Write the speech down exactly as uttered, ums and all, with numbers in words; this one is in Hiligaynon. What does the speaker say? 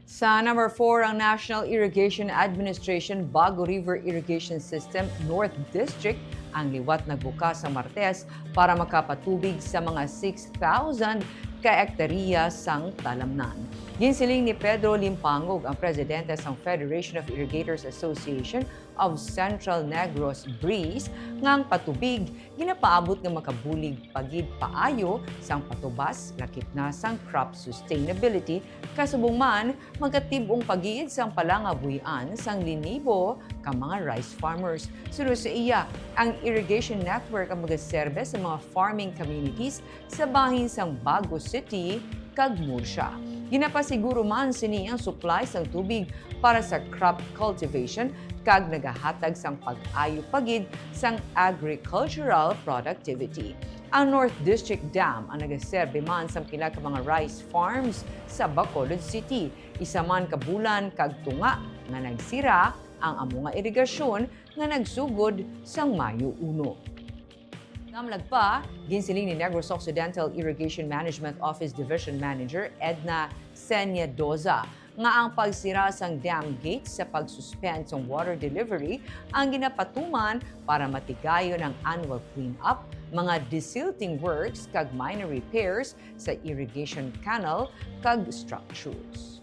Sa number four, ang National Irrigation Administration Bago River Irrigation System North District ang liwat nagbukas sa Martes para makapatubig sa mga six thousand ka ektarya sang talamnan. Ginsiling ni Pedro Limpangog, ang presidente sang Federation of Irrigators Association of Central Negros, BRIZ, nga ang patubig ginapaabot nga makabulig pa gid paayo sang patubas lakip na sang crop sustainability, kasubong man magatib-ong pa gid sang palangabuy-an sang linibo ka mga rice farmers. Suno sa iya, ang irrigation network ang magaserbe sa mga farming communities sa bahin sang Bago City kag Murcia. Ginapasiguro man sini ang supply sang tubig para sa crop cultivation kag nagahatag sang pag-ayo pa gid sang agricultural productivity. Ang North District Dam ang nagaserbi man sang pila ka mga rice farms sa Bacolod City. Isa man ka bulan kag tunga nga nagsira ang amo nga irigasyon nga nagsugod sang Mayo uno. Damlag pa, ginsiling ni Negros Occidental Irrigation Management Office Division Manager Edna Senya Doza nga ang pagsira sang dam gates sa pag-suspend sang water delivery ang ginapatuman para matigayon ang annual cleanup, mga desilting works kag minor repairs sa irrigation canal kag structures.